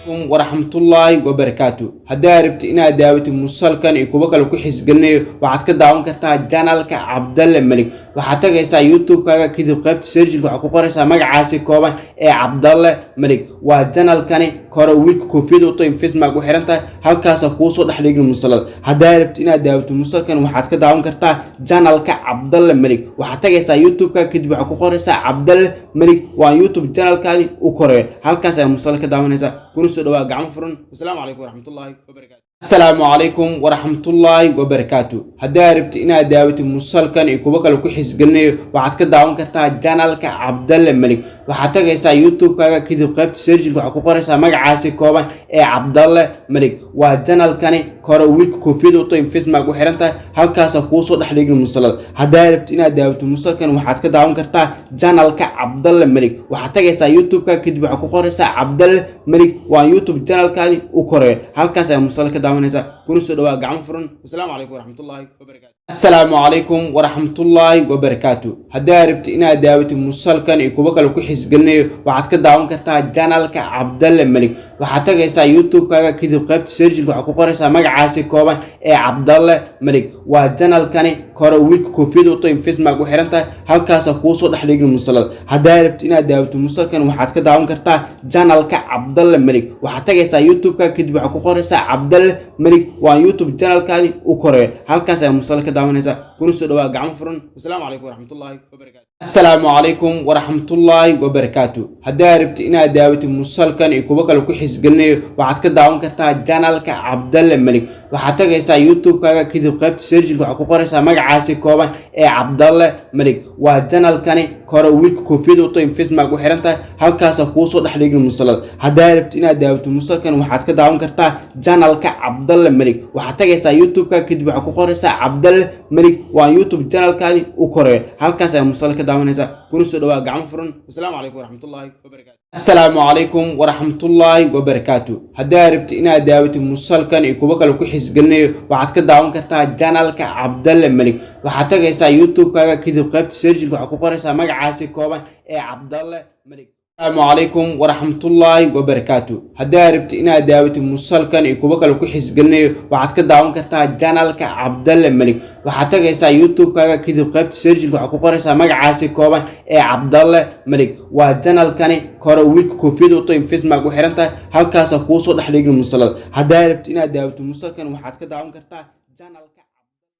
Waraxmatullaahi wabarakaatu. Haddaa rabti inaad daawatid musalkan iyo kuwo kale ku xisgelinayo, waxaad ka daawan kartaa channelka Cabdalle Melig. Waxaad tagaysaa YouTube-kaaga, kadib qaybta searchinka waxaad ku qoraysaa magacaasi kooban ee Cabdalle Melig. Waa channelkani kore, wiilka koofiyada wato, facemask u xiran tahay. Halkaasa kuusoo dhex dhigin musalada. Haddaa rabti inaad daawatid musalkan, waxaad ka daawan kartaa channelka Cabdalle Melig. Waxaad tagaysaa YouTube-ka, kadib waxaad ku qoraysaa Cabdalle Melig. Waa YouTube channelkani u koreeyo. Halkaas ayaa musala ka daawanaysaa. Kuna soo dhawaa gacmo furan. Wasalaamu calaykum waraxmatullaahi wabarakaatu. Asalaamu calaykum waraxmatullaahi wabarakaatu. Haddaa rabti inaad daawatid musalkan iyo kuwo kale ku xisgelinayo, waxaad ka daawan kartaa channelka Cabdalle Melig. Waxaad tagaysaa YouTube-kaaga, kadib qaybta searchinka waxaad ku qoraysaa magacaasi kooban ee Cabdalle Melig. Waa channelkani kore, wiilka koofiyada wato, facemask u xiran tahay. Halkaasa kuusoo dhex dhigin musalada. Haddaa rabti inaad daawatid musalkan, waxaad ka daawan kartaa channelka Cabdalle Melig. Waxaad tagaysaa YouTube-ka, kadib waxaad ku qoraysaa Cabdalle Melig. Waa YouTube channelkani u koreeyo. Halkaas ayaa musala ka daawanaysaa. Kuna soo dhawaa gacmo furan. Wasalaamu calaykum waraxmatullaahi wabarakaatu. Asalaamu calaykum waraxmatullaahi wabarakaatu. Haddaa rabti inaad daawatid musalkan iyo kuwo kale ku xisgelinayo, waxaad ka daawan kartaa channelka Cabdalle Melig. Waxaad tagaysaa YouTube-kaaga, kadib qaybta searchinka waxaad ku qoraysaa magacaasi kooban ee Cabdalle Melig. Waa channelkani kore, wiilka koofiyada wato, facemask u xiran tahay. Halkaasa kuusoo dhex dhigin musalada. Haddaa rabti inaad daawatid musalkan, waxaad ka daawan kartaa channelka Cabdalle Melig. Waxaad tagaysaa YouTube-ka, kadib waxaad ku qoraysaa Cabdalle Melig. Waa YouTube channelkani u koreeyo. Halkaas ayaa musala ka daawanaysaa. Kuna soo dhawaa gacmo furan. Wasalaamu calaykum waraxmatullaahi wabarakaatu. Asalaamu calaykum waraxmatullaahi wabarakaatu. Haddaa rabti inaad daawatid musalkan iyo kuwo kale ku xisgelinayo, waxaad ka daawan kartaa channelka Cabdalle Melig. Waxaad tagaysaa YouTube-kaaga, kadib qaybta searchinka waxaad ku qoraysaa magacaasi kooban ee Cabdalle Melig. Waa channelkani kore, wiilka koofiyada wato, facemask u xiran tahay. Halkaasa kuusoo dhex dhigin musalada. Haddaa rabti inaad daawatid musalkan, waxaad ka daawan kartaa channelka Cabdalle Melig. Waxaad tagaysaa YouTube-ka, kadib waxaad ku qoraysaa Cabdalle Melig. Waa YouTube channelkani u koreeyo. Halkaas ayaa musala ka daawanaysaa. Kuna soo dhawaa gacmo furan. Wasalaamu calaykum waraxmatullaahi wabarakaatu. Asalaamu calaykum waraxmatullaahi wabarakaatu. Haddaa rabti inaad daawatid musalkan iyo kuwo kale ku xisgelinayo, waxaad ka daawan kartaa channelka Cabdalle Melig. Waxaad tagaysaa YouTube-kaaga, kadib qaybta searchinka waxaad ku qoraysaa magacaasi kooban ee Cabdalle Melig. Asalaamu calaykum waraxmatullaahi wabarakaatu. Haddaa rabti inaad daawatid musalkan iyo kuwo kale ku xisgelinayo, waxaad ka daawan kartaa channelka Cabdalle Melig. Waxaad tagaysaa YouTube-kaaga, kadib qaybta searchinka waxaad ku qoraysaa magacaasi kooban ee Cabdalle Melig. Waa channelkani kore, wiilka koofiyada wato, facemask u xiran tahay. Halkaasa kuusoo dhex dhigin musalada. Haddaa rabti inaad daawatid musalkan, waxaad ka daawan kartaa channelka.